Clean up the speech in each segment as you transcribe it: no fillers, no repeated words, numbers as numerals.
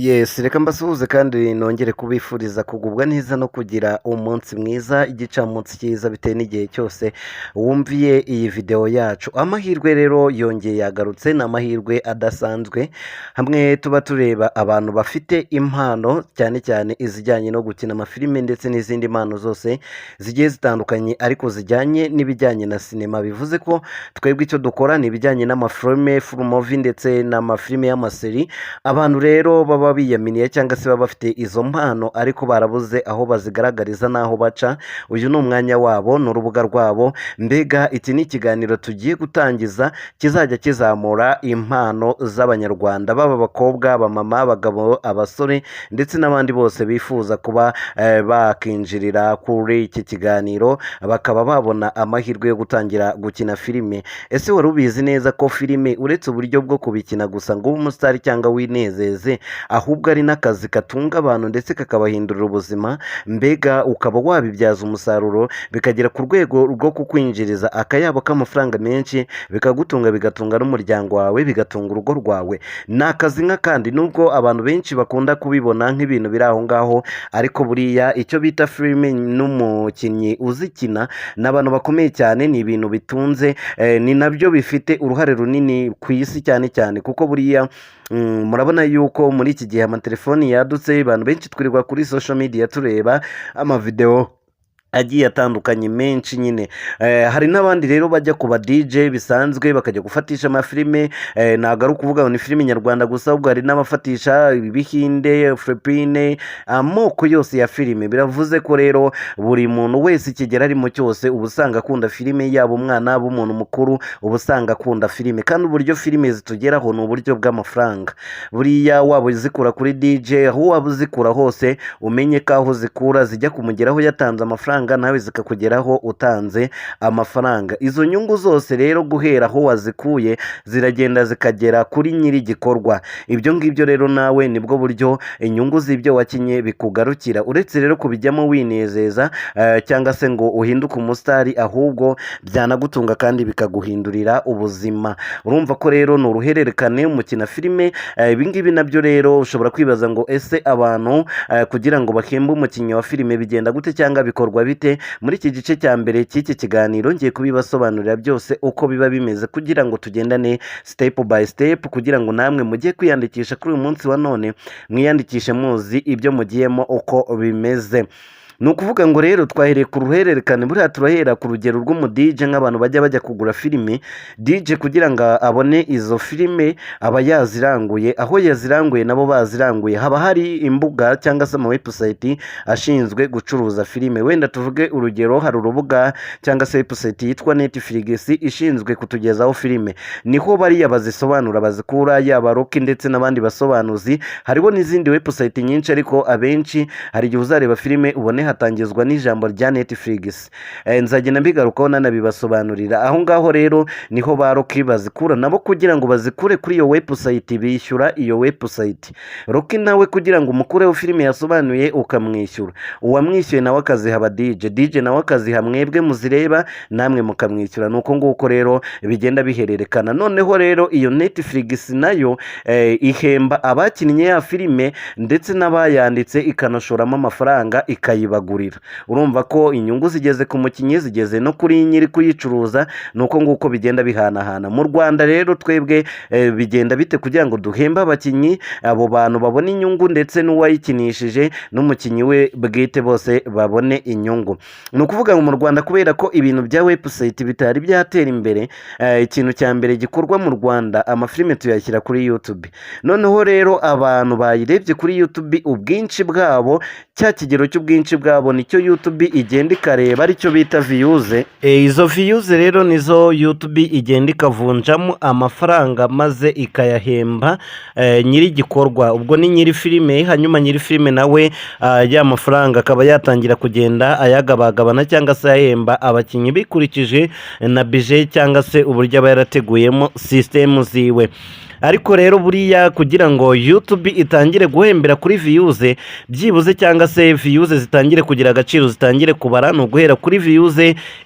Yes, reka mbasuhuze kandi nongere kubifuriza kugubwa neza no kugira umunsi mwiza, igicamunsi cyiza, bitewe n'igihe cyose wumviye iyi videwo yacu. Amahirwe rero yongeye yagarutse, ni amahirwe adasanzwe, hamwe tuba tureba abantu bafite impano, cyane cyane izijyanye no gukina amafilime ndetse n'izindi mpano zose zigiye zitandukanye, ariko zijyanye n'ibijyanye na sinema. Bivuze ko twebwe icyo dukora ni ibijyanye n'amafilime, full movie, ndetse n'amafilime y'amaseri. Abantu rero baba biyaminiye cyangwa se baba bafite izo mpano ariko barabuze aho bazigaragariza n'aho baca, uyu ni umwanya wabo, ni urubuga rwabo. Mbega iki ni ikiganiro tugiye gutangiza kizajya kizamura impano z'Abanyarwanda, baba abakobwa, abamama, abagabo, abasore ndetse n'abandi bose bifuza kuba bakinjirira kuri iki kiganiro, bakaba babona amahirwe yo gutangira gukina filime. Ese wari ubizi neza ko filime, uretse uburyo bwo kubikina gusa ngo ube umusitari cyangwa winezeze, ahubwo ari n'akazi gatunga abantu ndetse kakabahindurira ubuzima? Mbega ukaba wabibyaza umusaruro bikagera ku rwego rwo kukwinjiriza akayabo k'amafaranga menshi, bikagutunga, bigatunga n'umuryango wawe, bigatunga urugo rwawe. Ni akazi nk'akandi, nubwo abantu benshi bakunda kubibona nk'ibintu biri aho ngaho, ariko buriya icyo bita filime n'umukinnyi uzikina ni abantu bakomeye cyane, ni ibintu bitunze, ni nabyo bifite uruhare runini ku isi, cyane cyane kuko buriya murabona yuko muri iki gihe amatelefoni yadutse, abantu benshi twirirwa kuri social media tureba amavidewo agiye atandukanye menshi nyine. Hari n'abandi rero bajya ku ba DJ bisanzwe, bakajya gufatisha amafilime. Ntabwo ari ukuvuga ngo ni filime nyarwanda gusa, ahubwo hari n'abafatisha ibihinde, Philippine, amoko yose ya filime. Biravuze ko rero buri muntu wese ikigero arimo cyose uba usanga akunda filime, yaba umwana, yaba umuntu mukuru, uba usanga akunda filime. Kandi uburyo filime zitugeraho ni uburyo bw'amafaranga. Buriya waba uzikura kuri DJ, aho waba uzikura hose, umenye ko aho uzikura zijya kumugeraho yatanze amafaranga, nawe zikakugeraho utanze amafaranga. Izo nyungu zose rero, guhera aho wazikuye, ziragenda zikagera kuri nyiri igikorwa. Ibyo ngibyo rero nawe nibwo buryo inyungu z'ibyo wakinye bikugarukira. Uretse rero kubijyamo winezeza cyangwa se ngo uhinduke umusitari, ahubwo byanagutunga kandi bikaguhindurira ubuzima. Urumva ko rero ni uruhererekane umukina filime. Ibi ngibi nabyo rero ushobora kwibaza ngo: ese abantu kugira ngo bahembe umukinnyi wa filime bigenda gute cyangwa bikorwa bite? Muri iki gice cya mbere cy'iki kiganiro ngiye kubibasobanurira byose uko biba bimeze, kugira ngo tugendane step by step, kugira ngo namwe mujye kwiyandikisha kuri uyu munsi wa none mwiyandikishe muzi ibyo mugiyemo uko bimeze. Ni ukuvuga ngo rero twahereye ku ruhererekane. Buriya turahera ku rugero rw'umu DJ, nk'abantu bajya kugura filime. DJ kugira ngo abone izo filime aba yaziranguye. Aho yaziranguye, nabo baziranguye, haba hari imbuga cyangwa se ama website ashinzwe gucuruza filime. Wenda tuvuge urugero, hari urubuga cyangwa se website yitwa Netflix ishinzwe kutugezaho filime. Niho bariya bazisobanura bazikura, yaba Rocky ndetse n'abandi basobanuzi. Hariho n'izindi website nyinshi, ariko abenshi hari igihe uzareba filime ubone hatangizwa n'ijambo rya Netflix. Nzagenda mbigarukaho nanabibasobanurira. Aho ngaho rero niho ba Rocky bazikura. Nabo kugira ngo bazikure kuri iyo website bishyura iyo website. Rocky nawe kugira ngo umukureho filime yasobanuye ukamwishyura, uwamwishyuye nawe akaziha aba DJ, DJ nawe akaziha mwebwe muzireba, namwe mukamwishyura. Ni uko nguko rero bigenda bihererekana. Noneho rero iyo Netflix nayo ihemba abakinnye ya filime ndetse n'abayanditse, ikanashoramo amafaranga ikayibagurira. Urumva ko inyungu zigeze ku mukinnyi, zigeze no kuri nyiri kuyicuruza. Ni uko nguko bigenda bihanahana. Mu Rwanda rero twebwe bigenda bite kugira ngo duhembe abakinnyi, abo bantu babone inyungu, ndetse n'uwayikinishije n'umukinnyi we bwite bose babone inyungu? Ni ukuvuga ngo mu Rwanda, kubera ko ibintu bya website bitari byatera imbere, ikintu cya mbere gikorwa mu Rwanda, amafilime tuyashyira kuri YouTube. Noneho rero abantu bayirebye kuri YouTube, ubwinshi bwabo, cya kigero cy'ubwinshi bwabo, nicyo YouTube igenda ikareba, aricyo bita views. Izo views rero nizo YouTube igenda ikavunjamo amafaranga, maze ikayahemba nyiri igikorwa, ubwo ni nyiri filime. Hanyuma nyiri filime nawe ya mafaranga akaba yatangira kugenda ayagabagabana cyangwa se ayahemba abakinnyi bikurikije na budget cyangwa se uburyo aba yarateguyemo sisitemu ziwe. Ariko rero buriya kugira ngo YouTube itangire guhembera kuri views byibuze, cyangwa se views zitangire kugira agaciro, zitangire kubara, ni uguhera kuri views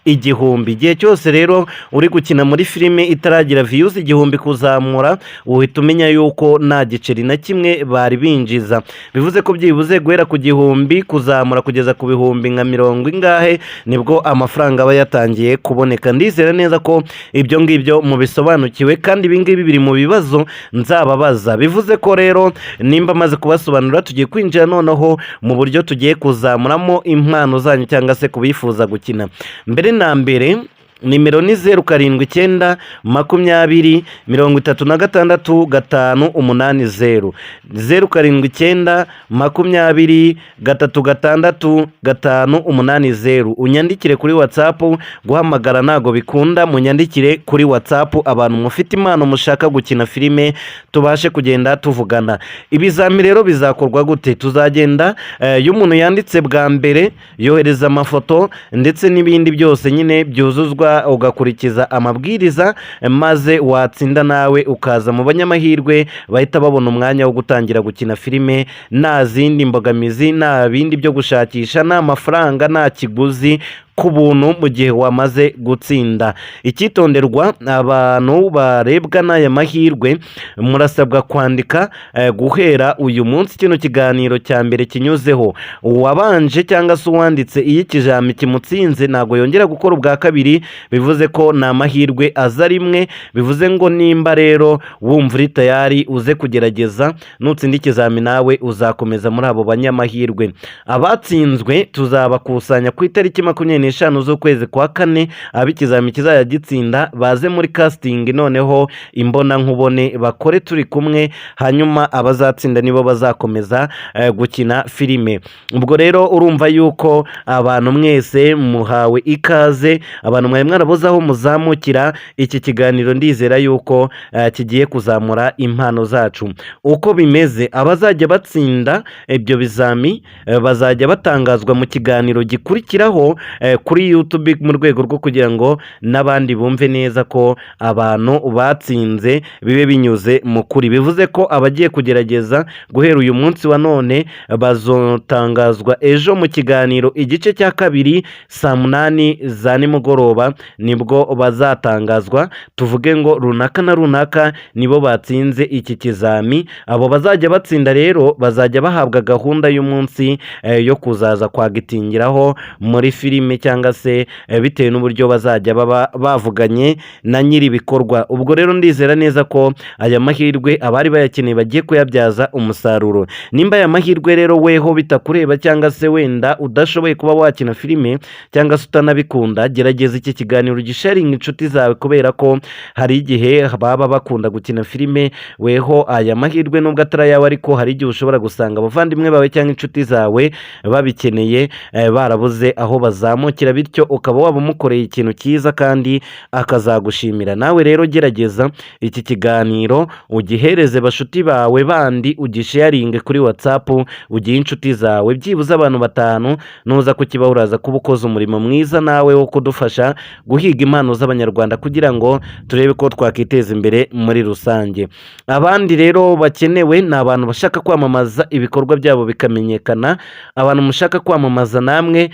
1000. Igihe cyose rero uri gukina muri filime itaragira views 1000 kuzamura, uhita umenya yuko nta giceri na kimwe bari binjiza. Bivuze ko byibuze guhera ku 1000 kuzamura kugeza ku bihumbi nka mirongo ingahe, nibwo amafaranga aba yatangiye kuboneka. Ndizera neza ko ibyo ngibyo mubisobanukiwe, kandi ibi ngibi biri mu bibazo nzababaza. Bivuze ko rero nimba amaze kubasobanurira, tugiye kwinjira noneho mu buryo tugiye kuzamuramo impano zanyu cyangwa se kubifuza gukina. Mbere na mbere, nimero ni 0792036580, 0792036580. Unyandikire kuri WhatsApp, guhamagara ntago bikunda. Munyandikire kuri WhatsApp, abantu mufite impano mushaka gukina filime, tubashe kugenda tuvugana. Ibizami rero bizakorwa gute? Tuzagenda iyo umuntu yanditse bwa mbere, yohereza amafoto ndetse n'ibindi byose nyine byuzuzwa, ugakurikiza amabwiriza, maze watsinda nawe ukaza mu banyamahirwe bahita babona umwanya wo gutangira gukina filime, nta zindi mbogamizi, nta bindi byo gushakisha, nta mafaranga, nta kiguzi, ku buntu mu gihe wamaze gutsinda. Icyitonderwa: abantu barebwa n'aya mahirwe murasabwa kwandika guhera uyu munsi kino kiganiro cya mbere kinyuzeho. Uwabanje cyangwa se uwanditse, iyo ikizami kimutsinze ntabwo yongera gukora ubwa kabiri. Bivuze ko ni amahirwe aza rimwe. Bivuze ngo nimba rero wumva uri tayari, uze kugerageza. Nutsinda ikizami nawe uzakomeza muri abo banyamahirwe. Abatsinzwe tuzabakusanya ku itariki 25 z'ukwezi kwa kane. Abo ikizami kizajya gitsinda baze muri casting, noneho imbonankubone bakore turi kumwe, hanyuma abazatsinda nibo bazakomeza gukina filime. Ubwo rero urumva yuko abantu mwese muhawe ikaze. Abantu mwari mwarabuze aho muzamukira, iki kiganiro ndizera yuko kigiye kuzamura impano zacu. Uko bimeze, abazajya batsinda ibyo bizami bazajya batangazwa mu kiganiro gikurikiraho kuri YouTube, mu rwego rwo kugira ngo n'abandi bumve neza ko abantu batsinze bibe binyuze mu kuri. Bivuze ko abagiye kugerageza guhera uyu munsi wa none bazotangazwa ejo mu kiganiro igice cya kabiri, saa 8 za nimugoroba nibwo bazatangazwa, tuvuge ngo runaka na runaka nibo batsinze iki kizami. Abo bazajya batsinda rero bazajya bahabwa gahunda y'umunsi yo kuzaza kwagitingiraho muri filime, cyangwa se bitewe n'uburyo bazajya baba bavuganye na nyiri ibikorwa. Ubwo rero ndizera neza ko aya mahirwe abari bayakeneye bagiye kuyabyaza umusaruro. Nimba aya mahirwe rero weho bitakureba, cyangwa se wenda udashoboye kuba wakina filime, cyangwa se utanabikunda, gerageza iki kiganiro gisharinga inshuti zawe, kubera ko hari igihe baba bakunda gukina filime. Weho aya mahirwe nubwo atari ayawe, ariko hari igihe ushobora gusanga abavandimwe bawe cyangwa inshuti zawe babikeneye, barabuze aho bazamukira, bityo ukaba waba umukoreye ikintu cyiza kandi akazagushimira. Nawe rero gerageza iki kiganiro ugihereze bashuti bawe bandi, ugisharinge kuri WhatsApp, ugihe inshuti zawe, byibuze abantu batanu. Nuza kukibaha uraza kuba ukoze umurimo mwiza nawe wo kudufasha guhiga impano z'Abanyarwanda kugira ngo turebe ko twakiteza imbere muri rusange. Abandi rero bakenewe ni abantu bashaka kwamamaza ibikorwa byabo bikamenyekana. Abantu mushaka kwamamaza namwe,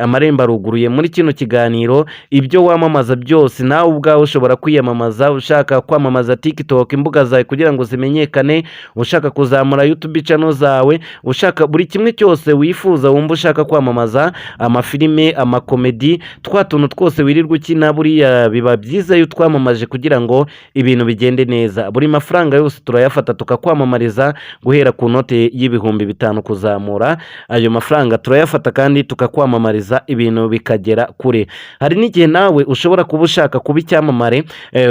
amarembo aruguruye muri kino kiganiro. Ibyo wamamaza byose, nawe ubwawe ushobora kwiyamamaza. Ushaka kwamamaza TikTok, imbuga zawe kugira ngo zimenyekane, ushaka kuzamura YouTube channel zawe, ushaka buri kimwe cyose wifuza, wumva ushaka kwamamaza, amafilime, amakomedi, twa tuntu twose wirirwa ukina, buriya biba byiza iyo utwamamaje kugira ngo ibintu bigende neza. Buri mafaranga yose turayafata tukakwamamariza, guhera ku note y'5,000 kuzamura. Ayo mafaranga turayafata kandi tukakwamamariza, ibintu bikagera kure. Hari n'igihe nawe ushobora kuba ushaka kuba icyamamare,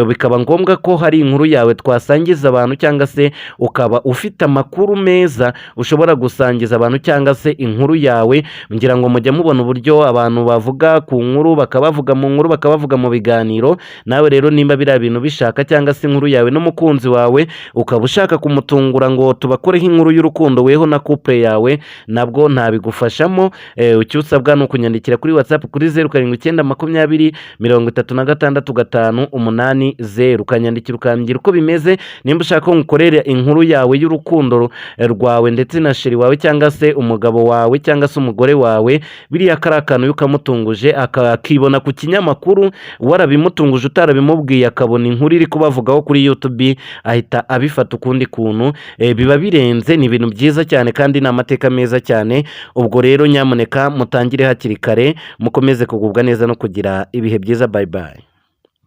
bikaba ngombwa ko hari inkuru yawe twasangiza abantu, cyangwa se ukaba ufite amakuru meza ushobora gusangiza abantu, cyangwa se inkuru yawe. Ngira ngo mujya mubona uburyo abantu bavuga ku nkuru, bakabavuga mu nkuru, bakabavuga mu biganiro. Nawe rero nimba biriya bintu bishaka, cyangwa se inkuru yawe n'umukunzi wawe ukaba ushaka kumutungura ngo tubakoreho inkuru y'urukundo weho na couple yawe, nabwo ntabigufashamo. Icyo usabwa ni ukunyandikira kuri kuri WhatsApp kuri 0792036580, ukanyandikira ukambwira uko bimeze. Nimba ushaka ko ngukorera inkuru yawe y'urukundo rwawe ndetse na chéri wawe, cyangwa se umugabo wawe, cyangwa se umugore wawe, biriya kari akantu iyo ukamutunguje akibona ku kinyamakuru, warabimutunguje utarabimubwiye, akabona inkuru iri kubavugaho kuri YouTube, ahita abifata ukundi kuntu. Biba birenze, ni ibintu byiza cyane kandi ni amateka meza cyane. Ubwo rero nyamuneka mutangire hakiri kare, mukomeze kugubwa neza no kugira ibihe byiza. Bye bye.